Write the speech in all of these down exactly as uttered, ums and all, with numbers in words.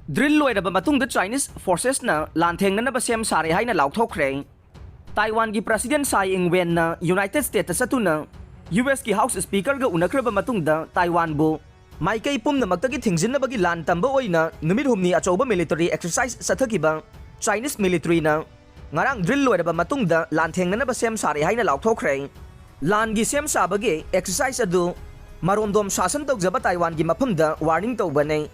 Drill ꯂꯣꯏꯔꯕ ꯃꯇꯨꯡꯗ Chinese forcesꯅ ꯂꯥꯟꯊꯦꯡꯅꯅꯕ ꯁꯦꯝ ꯁꯥꯔꯦ ꯍꯥꯏꯅ ꯂꯥꯎꯊꯣꯛꯈ꯭ꯔꯦ꯫ ꯇꯥꯏꯋꯥꯟꯒꯤ President Tsai Ing-wen ꯅ United States ꯇ ꯆꯠꯇꯨꯅ U S ꯀꯤ House Speaker ꯒ ꯎꯅꯈ꯭ꯔꯕ ꯃꯇꯨꯡꯗ ꯇꯥꯏꯋꯥꯟꯕꯨ ꯃꯥꯏꯀꯩ ꯄꯨꯝꯅꯃꯛꯇꯒꯤ ꯊꯤꯡꯖꯤꯟꯅꯕꯒꯤ ꯂꯥꯟ ꯇꯝꯕ ꯑꯣꯏꯅ ꯅꯨꯃꯤꯠ ꯍꯨꯝꯅꯤ ꯑꯆꯧꯕ military exercise ꯆꯠꯊꯈꯤꯕ Chinese military ꯅ ꯉꯔꯥꯡ drill ꯂꯣꯏꯔꯕ ꯃꯇꯨꯡꯗ ꯂꯥꯟꯊꯦꯡꯅꯅꯕ ꯁꯦꯝ ꯁꯥꯔꯦ ꯍꯥꯏꯅ ꯂꯥꯎꯊꯣꯛꯈ꯭ꯔꯦ꯫ ꯂꯥꯟꯒꯤ ꯁꯦꯝ ꯁꯥꯕꯒꯤ exercise ꯑꯗꯨ ꯃꯔꯣꯝꯗꯣꯝ ꯁꯥꯁꯟ ꯇꯧꯖꯕ ꯇꯥꯏꯋꯥꯟꯒꯤ ꯃꯐꯝꯗ warning ꯇꯧꯕꯅꯤ꯫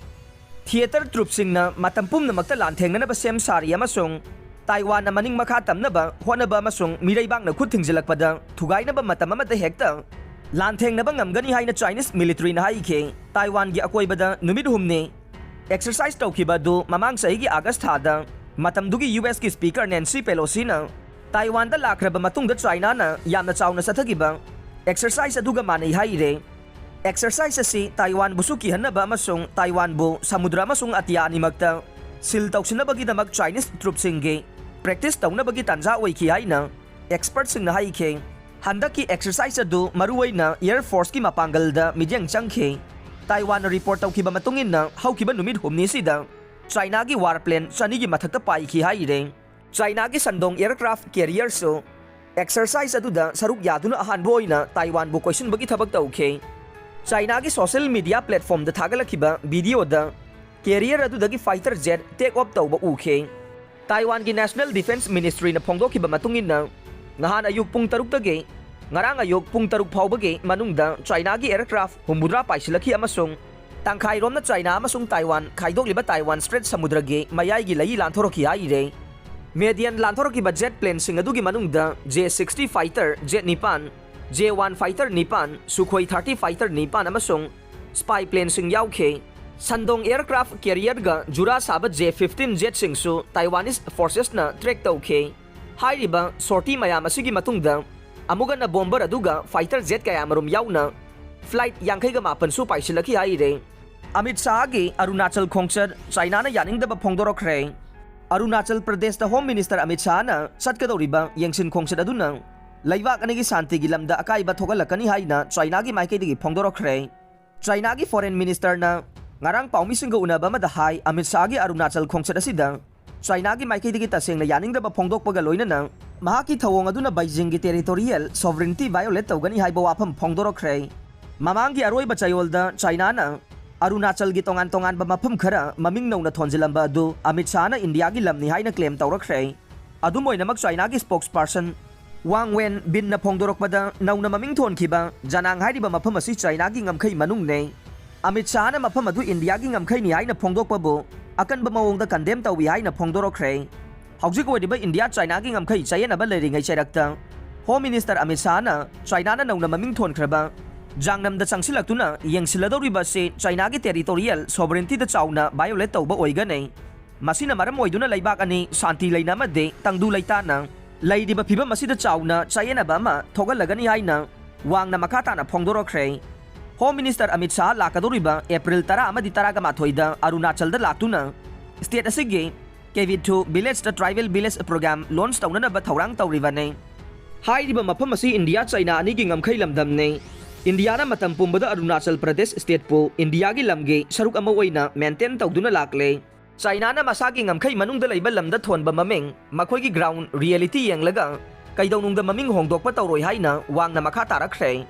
Theater troupeꯁꯤꯡꯅ ꯃꯇꯝ ꯄꯨꯝꯅꯃꯛꯇ ꯂꯥꯟꯊꯦꯡꯅꯅꯕ ꯁꯦꯝ ꯁꯥꯔꯤ ꯑꯃꯁꯨꯡ ꯇꯥꯏꯋꯥꯟꯅ ꯃꯅꯤꯡ ꯃꯈꯥ ꯇꯝꯅꯕ ꯍꯣꯠꯅꯕ ꯑꯃꯁꯨꯡ ꯃꯤꯔꯩꯕꯥꯛꯅ ꯈꯨꯠ ꯊꯤꯡꯖꯤꯜꯂꯛꯄꯗ ꯊꯨꯒꯥꯏꯅꯕ ꯃꯇꯝ ꯑꯃꯗ ꯍꯦꯛꯇ ꯂꯥꯟꯊꯦꯡꯅꯕ ꯉꯝꯒꯅꯤ ꯍꯥꯏꯅ Chinese military ꯅ ꯍꯥꯏꯈꯤ꯫ ꯇꯥꯏꯋꯥꯟꯒꯤ ꯑꯀꯣꯏꯕꯗ ꯅꯨꯃꯤꯠ ꯍꯨꯝꯅꯤ exercise ꯇꯧꯈꯤꯕ ꯑꯗꯨ ꯃꯃꯥꯡ ꯆꯍꯤꯒꯤ August ꯊꯥꯗ ꯃꯇꯝꯗꯨꯒꯤ U S ꯀꯤ Speaker Nancy Pelosi ꯅ ꯇꯥꯏꯋꯥꯟꯗ ꯂꯥꯛꯈ꯭ꯔꯕ ꯃꯇꯨꯡꯗ China ꯅ ꯌꯥꯝꯅ ꯆꯥꯎꯅ ꯆꯠꯊꯈꯤꯕ exercise ꯑꯗꯨꯒ ꯃꯥꯟꯅꯩ ꯍꯥꯏꯔꯦ꯫ Exercise ꯑꯁꯤ ꯇꯥꯏꯋꯥꯟꯕꯨꯁꯨ ꯀꯤꯍꯟꯅꯕ ꯑꯃꯁꯨꯡ ꯇꯥꯏꯋꯥꯟꯕꯨ ꯁꯃꯨꯗ꯭ꯔ ꯑꯃꯁꯨꯡ ꯑꯇꯤꯌꯥ ꯑꯅꯤꯃꯛꯇ seal ꯇꯧꯁꯤꯟꯅꯕꯒꯤꯗꯃꯛ Chinese troupeꯁꯤꯡꯒꯤ practice ꯇꯧꯅꯕꯒꯤ ꯇꯥꯟꯖꯥ ꯑꯣꯏꯈꯤ ꯍꯥꯏꯅ expertꯁꯤꯡꯅ ꯍꯥꯏꯈꯤ꯫ ꯍꯟꯗꯛꯀꯤ exercise ꯑꯗꯨ ꯃꯔꯨꯑꯣꯏꯅ Air Forceꯀꯤ ꯃꯄꯥꯡꯒꯜꯗ ꯃꯤꯠꯌꯦꯡ ꯆꯪꯈꯤ꯫ ꯇꯥꯏꯋꯥꯟꯅ report ꯇꯧꯈꯤꯕ ꯃꯇꯨꯡ ꯏꯟꯅ ꯍꯧꯈꯤꯕ ꯅꯨꯃꯤꯠ ꯍꯨꯝꯅꯤꯁꯤꯗ Chinaꯒꯤ war plane ꯆꯅꯤꯒꯤ ꯃꯊꯛꯇ ꯄꯥꯏꯈꯤ ꯍꯥꯏꯔꯦ꯫ Chinaꯒꯤ Shandong aircraft carrierꯁꯨ exercise ꯑꯗꯨꯗ ꯁꯔꯨꯛ ꯌꯥꯗꯨꯅ ꯑꯍꯥꯟꯕ ꯑꯣꯏꯅ ꯇꯥꯏꯋꯥꯟꯕꯨ ꯀꯣꯏꯁꯤꯟꯕꯒꯤ ꯊꯕꯛ ꯇꯧꯈꯤ꯫ Chinaꯒꯤ social media platformꯗ ꯊꯥꯒꯠꯂꯛꯈꯤꯕ videoꯗ carrier ꯑꯗꯨꯗꯒꯤ fighter jet take off ꯇꯧꯕ ꯎꯈꯤ꯫ ꯇꯥꯏꯋꯥꯟꯒꯤ National Defense Ministryꯅ ꯐꯣꯡꯗꯣꯛꯈꯤꯕ ꯃꯇꯨꯡ ꯏꯟꯅ, ꯅꯍꯥꯟ ꯑꯌꯨꯛ ꯄꯨꯡ ꯇꯔꯨꯛꯇꯒꯤ ꯉꯔꯥꯡ ꯑꯌꯨꯛ ꯄꯨꯡ ꯇꯔꯨꯛ ꯐꯥꯎꯕꯒꯤ ꯃꯅꯨꯡꯗ Chinaꯒꯤ aircraft ꯍꯨꯝꯐꯨꯇꯔꯥ ꯄꯥꯏꯁꯤꯜꯂꯛꯈꯤ ꯑꯃꯁꯨꯡ ꯇꯪꯈꯥꯏꯔꯣꯝꯅ China ꯑꯃꯁꯨꯡ ꯇꯥꯏꯋꯥꯟ ꯈꯥꯏꯗꯣꯛꯂꯤꯕ Taiwan Strait ꯁꯃꯨꯗ꯭ꯔꯒꯤ ꯃꯌꯥꯏꯒꯤ ꯂꯩ ꯂꯥꯟꯊꯣꯔꯛꯈꯤ ꯍꯥꯏꯔꯦ꯫ ꯃꯦꯗꯤꯌꯟ ꯂꯥꯟꯊꯣꯔꯛꯈꯤꯕ jet planeꯁꯤꯡ ꯑꯗꯨꯒꯤ ꯃꯅꯨꯡꯗ J sixty fighter jet ꯅꯤꯄꯥꯟ, J one fighter ꯅꯤꯄꯥꯟ, Sukhoi thirty fighter ꯅꯤꯄꯥꯟ ꯑꯃꯁꯨꯡ spy planeꯁꯤꯡ ꯌꯥꯎꯈꯤ꯫ Shandong aircraft carrierꯒ ꯖꯨꯔꯥ ꯁꯥꯕ J fifteen jetꯁꯤꯡꯁꯨ Taiwanese forcesꯅ track ꯇꯧꯈꯤ꯫ ꯍꯥꯏꯔꯤꯕ sortie ꯃꯌꯥꯝ ꯑꯁꯤꯒꯤ ꯃꯇꯨꯡꯗ ꯑꯃꯨꯛ ꯍꯟꯅ bomber ꯑꯗꯨꯒ fighter jet ꯀꯌꯥꯃꯔꯨꯝ ꯌꯥꯎꯅ flight ꯌꯥꯡꯈꯩꯒ ꯃꯥꯄꯟꯁꯨ ꯄꯥꯏꯁꯤꯜꯂꯛꯈꯤ ꯍꯥꯏꯔꯦ꯫ ꯑꯃꯤꯠ ꯁꯥꯍꯒꯤ ꯑꯔꯨꯅꯥꯆꯜ ꯈꯣꯡꯆꯠ Chinaꯅ ꯌꯥꯅꯤꯡꯗꯕ ꯐꯣꯡꯗꯣꯔꯛꯈ꯭ꯔꯦ꯫ ꯑꯔꯨꯅꯥꯆꯜ ꯄ꯭ꯔꯗꯦꯁꯇ Home Minister ꯑꯃꯤꯠ ꯁꯥꯍꯅ ꯆꯠꯀꯗꯧꯔꯤꯕ ꯌꯦꯡꯁꯤꯟ ꯈꯣꯡꯆꯠ ꯑꯗꯨꯅ ꯂꯩꯕꯥꯛ ꯑꯅꯤꯒꯤ ꯁꯥꯟꯇꯤꯒꯤ ꯂꯝꯗ ꯑꯀꯥꯏꯕ ꯊꯣꯛꯍꯜꯂꯛꯀꯅꯤ ꯍꯥꯏꯅ Chinaꯒꯤ ꯃꯥꯏꯀꯩꯗꯒꯤ ꯐꯣꯡꯗꯣꯔꯛꯈ꯭ꯔꯦ꯫ Chinaꯒꯤ Foreign Ministerꯅ ꯉꯔꯥꯡ ꯄꯥꯎꯃꯤꯁꯤꯡꯒ ꯎꯅꯕ ꯑꯃꯗ ꯍꯥꯏ, ꯑꯃꯤꯠ ꯁꯥꯍꯒꯤ ꯑꯔꯨꯅꯥꯆꯜ ꯈꯣꯡꯆꯠ ꯑꯁꯤꯗ ꯆꯥꯏꯅꯥꯒꯤ ꯃꯥꯏꯀꯩꯗꯒꯤ ꯇꯁꯦꯡꯅ ꯌꯥꯅꯤꯡꯗꯕ ꯐꯣꯡꯗꯣꯛꯄꯒ ꯂꯣꯏꯅꯅ ꯃꯍꯥꯛꯀꯤ ꯊꯧꯑꯣꯡ ꯑꯗꯨꯅ ꯕꯩꯖꯤꯡꯒꯤ territorial sovereignty violate ꯇꯧꯒꯅꯤ ꯍꯥꯏꯕ ꯋꯥꯐꯝ ꯐꯣꯡꯗꯣꯔꯛꯈ꯭ꯔꯦ꯫ ꯃꯃꯥꯡꯒꯤ ꯑꯔꯣꯏꯕ ꯆꯌꯣꯜꯗ ꯆꯥꯏꯅꯥꯅ ꯑꯔꯨꯅꯥꯆꯜꯒꯤ ꯇꯣꯉꯥꯟ ꯇꯣꯉꯥꯟꯕ ꯃꯐꯝ ꯈꯔ ꯃꯃꯤꯡ ꯅꯧꯅ ꯊꯣꯟꯖꯤꯜꯂꯝꯕ ꯑꯗꯨ ꯑꯃꯤꯠ ꯁꯥꯍꯅ ꯏꯟꯗꯤꯌꯥꯒꯤ ꯂꯝꯅꯤ ꯍꯥꯏꯅ claim ꯇꯧꯔꯛꯈ꯭ꯔꯦ꯫ ꯑꯗꯨꯝ ꯑꯣꯏꯅꯃꯛ, ꯆꯥꯏꯅꯥꯒꯤ spokesperson ꯋꯥꯡ ꯋꯦꯟ ꯕꯤꯟꯅ ꯐꯣꯡꯗꯣꯔꯛꯄꯗ, ꯅꯧꯅ ꯃꯃꯤꯡ ꯊꯣꯟꯈꯤꯕ ꯖꯅꯥꯡ ꯍꯥꯏꯔꯤꯕ ꯃꯐꯝ ꯑꯁꯤ ꯆꯥꯏꯅꯥꯒꯤ ꯉꯝꯈꯩ ꯃꯅꯨꯡꯅꯦ꯫ ꯑꯃꯤꯠ ꯁꯥꯍꯅ ꯃꯐꯝ ꯑꯗꯨ ꯏꯟꯗꯤꯌꯥꯒꯤ ꯉꯝꯈꯩꯅꯤ ꯍꯥꯏꯅ ꯐꯣꯡꯗꯣꯛꯄꯕꯨ ꯑꯀꯟꯕ ꯃꯑꯣꯡꯗ condemn ꯇꯧꯏ ꯍꯥꯏꯅ ꯐꯣꯡꯗꯣꯔꯛꯈ꯭ꯔꯦ꯫ ꯍꯧꯖꯤꯛ ꯑꯣꯏꯔꯤꯕ ꯏꯟꯗꯤꯌꯥ ꯆꯥꯏꯅꯥꯒꯤ ꯉꯝꯈꯩ ꯆꯌꯦꯠꯅꯕ ꯂꯩꯔꯤꯉꯩ ꯆꯩꯔꯛꯇ Home Minister ꯑꯃꯤꯠ ꯁꯥꯍꯅ ꯆꯥꯏꯅꯥꯅ ꯅꯧꯅ ꯃꯃꯤꯡ ꯊꯣꯟꯈ꯭ꯔꯕ ꯖꯥꯡꯅꯝꯗ ꯆꯪꯁꯤꯜꯂꯛꯇꯨꯅ ꯌꯦꯡꯁꯤꯜꯂꯗꯧꯔꯤꯕ ꯑꯁꯤ ꯆꯥꯏꯅꯥꯒꯤ territorial sovereignty ꯗ ꯆꯥꯎꯅ violate ꯇꯧꯕ ꯑꯣꯏꯒꯅꯤ꯫ ꯃꯁꯤꯅ ꯃꯔꯝ ꯑꯣꯏꯗꯨꯅ ꯂꯩꯕꯥꯛ ꯑꯅꯤ ꯁꯥꯟꯇꯤ ꯂꯩꯅ ꯑꯃꯗꯤ ꯇꯪꯗꯨ ꯂꯩꯇꯥꯅ ꯂꯩꯔꯤꯕ ꯐꯤꯕꯝ ꯑꯁꯤꯗ ꯆꯥꯎꯅ ꯆꯌꯦꯠꯅꯕ ꯑꯃ ꯊꯣꯛꯍꯜꯂꯒꯅꯤ ꯍꯥꯏꯅ ꯋꯥꯡꯅ ꯃꯈꯥ ꯇꯥꯅ ꯐꯣꯡꯗꯣꯔꯛꯈ꯭ꯔꯦ꯫ Home Minister ꯑꯃꯤꯠ ꯁꯥꯍ ꯂꯥꯛꯀꯗꯧꯔꯤꯕ April ꯇꯔꯥ ꯑꯃꯗꯤ ꯇꯔꯥꯃꯥꯊꯣꯏꯗ ꯑꯔꯨꯅꯥꯆꯜꯗ ꯂꯥꯛꯇꯨꯅ state ꯑꯁꯤꯒꯤ Kevithu village ꯇ tribal village program launch ꯇꯧꯅꯅꯕ ꯊꯧꯔꯥꯡ ꯇꯧꯔꯤꯕꯅꯤ꯫ ꯍꯥꯏꯔꯤꯕ ꯃꯐꯝ ꯑꯁꯤ ꯏꯟꯗꯤꯌꯥ ꯆꯥꯏꯅꯥ ꯑꯅꯤꯒꯤ ꯉꯝꯈꯩ ꯂꯝꯗꯝꯅꯤ꯫ ꯏꯟꯗꯤꯌꯥꯅ ꯃꯇꯝ ꯄꯨꯝꯕꯗ ꯑꯔꯨꯅꯥꯆꯜ ꯄ꯭ꯔꯗꯦꯁ state ꯄꯨ ꯏꯟꯗꯤꯌꯥꯒꯤ ꯂꯝꯒꯤ ꯁꯔꯨꯛ ꯑꯃ ꯑꯣꯏꯅ maintain ꯇꯧꯗꯨꯅ ꯂꯥꯛꯂꯦ꯫ ꯆꯥꯏꯅꯥꯅ ꯃꯁꯥꯒꯤ ꯉꯝꯈꯩ ꯃꯅꯨꯡꯗ ꯂꯩꯕ ꯂꯝꯗ ꯊꯣꯟꯕ ꯃꯃꯤꯡ ꯃꯈꯣꯏꯒꯤ ground reality ꯌꯦꯡꯂꯒ ꯀꯩꯗꯧꯅꯨꯡꯗ ꯃꯃꯤꯡ ꯍꯣꯡꯗꯣꯛꯄ ꯇꯧꯔꯣꯏ ꯍꯥꯏꯅ ꯋꯥꯡꯅ ꯃꯈꯥ ꯇꯥꯔꯛꯈ꯭ꯔꯦ꯫